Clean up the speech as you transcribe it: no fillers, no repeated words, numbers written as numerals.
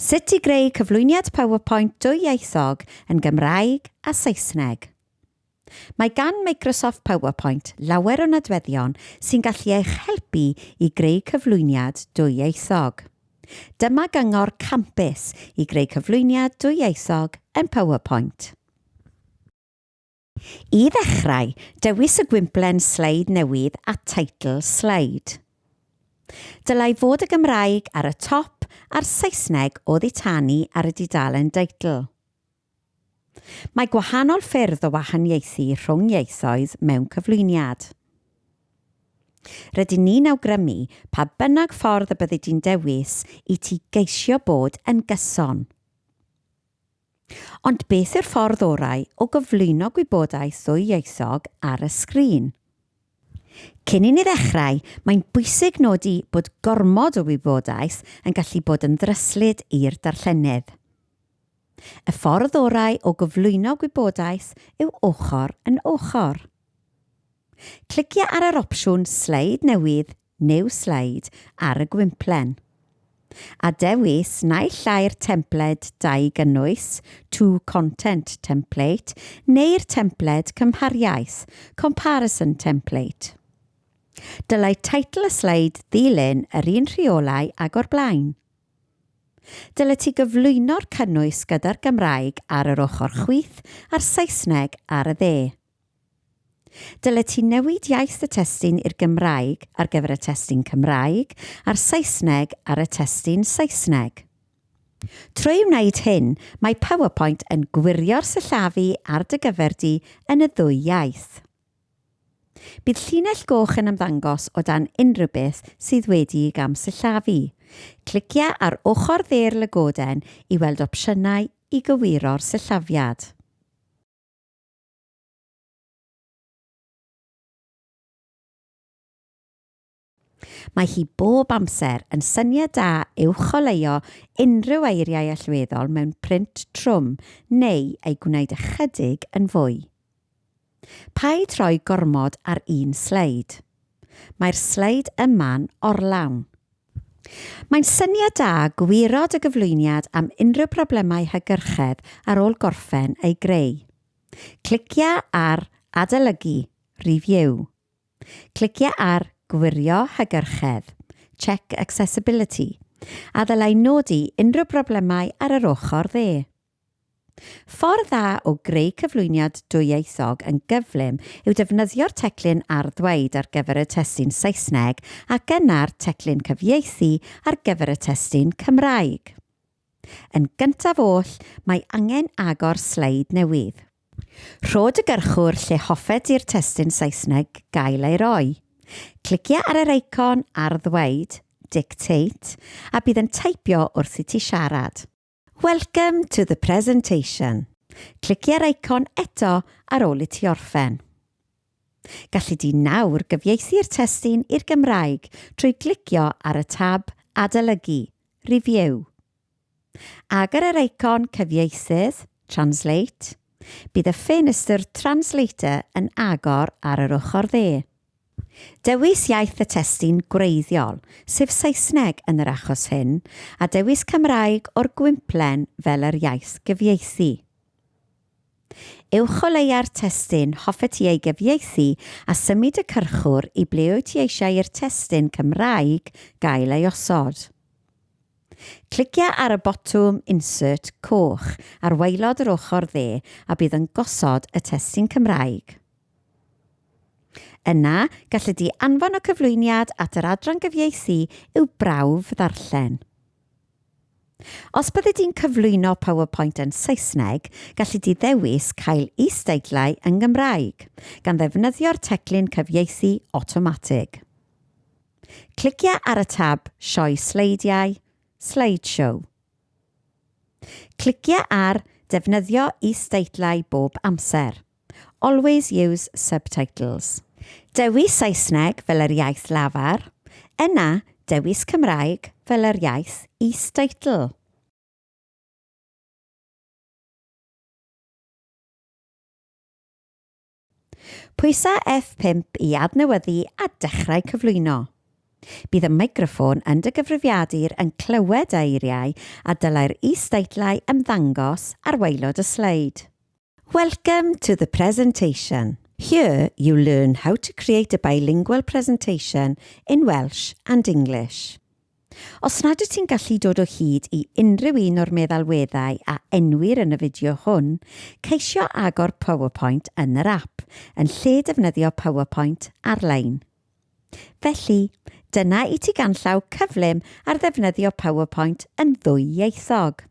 Sut i greu cyflwyniad PowerPoint dwyieithog yn Gymraeg a Saesneg. Mae gan Microsoft PowerPoint lawer o nodweddion sy'n gallu eich helpu i greu cyflwyniad dwyieithog. Dyma gyngor campus i greu cyflwyniad dwyieithog yn PowerPoint. I ddechrau, dewis y gwymplen sleid newydd a teitl sleid. Dylai fod y Gymraeg ar y top a'r Saesneg oddi tani ar y dudalen deitl. Mae gwahanol ffyrdd o wahaniaethu rhwng ieithoedd mewn cyflwyniad. Rydyn ni'n awgrymu pa bynnag ffordd y byddi di'n dewis i ti geisio bod yn gyson. Ond beth yw'r ffordd orau o gyflwyno gwybodaeth ddwyieithog ar y sgrin? Cyn i ni ddechrau, mae'n bwysig nodi bod gormod o wybodaeth yn gallu bod yn ddryslyd i'r darllenydd. Y ffordd orau o gyflwyno gwybodaeth yw ochr yn ochr. Clicia ar yr opsiwn Sleid Newydd New Slide ar y gwymplen. A dewis naill ai'r templed dau gynnwys, Two Content Template, neu'r templed cymhariaeth, Comparison Template. Dylai teitl y sleid ddilyn yr un rheolau ag o'r blaen. Dylet ti gyflwyno'r cynnwys gyda'r Gymraeg ar yr ochr chwith a'r Saesneg ar y dde. Dylet ti newid iaith y testun i'r Gymraeg ar gyfer y testun Cymraeg a'r Saesneg ar y testun Saesneg. Trwy wneud hyn, mae PowerPoint yn gwirio'r sillafu ar dy gyfer di yn y ddwy iaith. Bydd llinell goch yn ymddangos o dan unrhyw beth sydd wedi'i gamsillafu. Clicia ar ochr dde'r lygoden i weld opsiynau i gywiro'r sillafiad. Mae hi bob amser yn syniad da uwcholeuo unrhyw eiriau allweddol mewn print trwm neu eu gwneud ychydig yn fwy. Paid rhoi gormod ar un sleid. Mae'r sleid yma'n orlawn. Mae'n syniad da gwiro dy gyflwyniad am unrhyw broblemau hygyrchedd ar ôl gorffen ei greu. Clicia ar Adolygu, Review. Clicia ar Gwirio hygyrchedd, Check accessibility, a ddylai nodi unrhyw broblemau ar yr ochr dde. Ffordd dda o greu cyflwyniad dwyieithog yn gyflym yw defnyddio'r teclyn arddweud ar gyfer y testun Saesneg ac yna'r teclyn cyfieithu ar gyfer y testun Cymraeg. Yn gyntaf oll, mae angen agor sleid newydd. Rho dy gyrchwr lle hoffet i'r testun Saesneg gael ei roi. Clicia ar yr eicon ar ddweud, Dictate, a bydd yn teipio wrth i ti siarad. Welcome to the presentation. Clicia'r eicon eto ar ôl i ti orffen. Galli di nawr gyfieithu'r testun i'r Gymraeg trwy glicio ar y tab Adolygu, Review. Agor yr eicon Cyfieithydd, Translate. Bydd y ffenestr Translator yn agor ar yr ochr dde. Dewis iaith y testun gwreiddiol, sef Saesneg yn yr achos hyn, a dewis Cymraeg o'r gwymplen fel yr iaith gyfieithu. Uwcholeua'r testun hoffet ti ei gyfieithu a symud y cyrchwr i ble wyt ti eisiau i'r testun Cymraeg gael ei osod. Clicia ar y botwm Insert coch ar waelod yr ochr dde a bydd yn gosod y testun Cymraeg. Yna, galli di anfon y cyflwyniad at yr adran gyfieithu i'w brawf ddarllen. Os byddi di'n cyflwyno PowerPoint yn Saesneg, galli di ddewis cael is-deitlau yn Gymraeg, gan ddefnyddio'r teclyn cyfieithu awtomatig. Clicia ar y tab Sioe Sleidiau, Slideshow. Clicia ar Defnyddio is-deitlau bob amser. Always use subtitles. Dewis Saesneg fel yr iaith lafar, yna dewis Cymraeg fel yr iaith is-deitl. Pwysa F5 i adnewyddu a dechrau cyflwyno. Bydd y meicroffon yn dy gyfrifiadur yn clywed eiriau a dylai'r is-deitlau ymddangos ar waelod y sleid. Welcome to the presentation. Here you learn how to create a bilingual presentation in Welsh and English. Os nad wyt ti'n gallu dod o hyd i unrhyw un o'r meddalweddau a enwir yn y fideo hwn, ceisio agor PowerPoint yn yr ap, yn lle defnyddio PowerPoint ar-lein. Felly, dyna i ti ganllaw cyflym ar ddefnyddio PowerPoint yn ddwyieithog.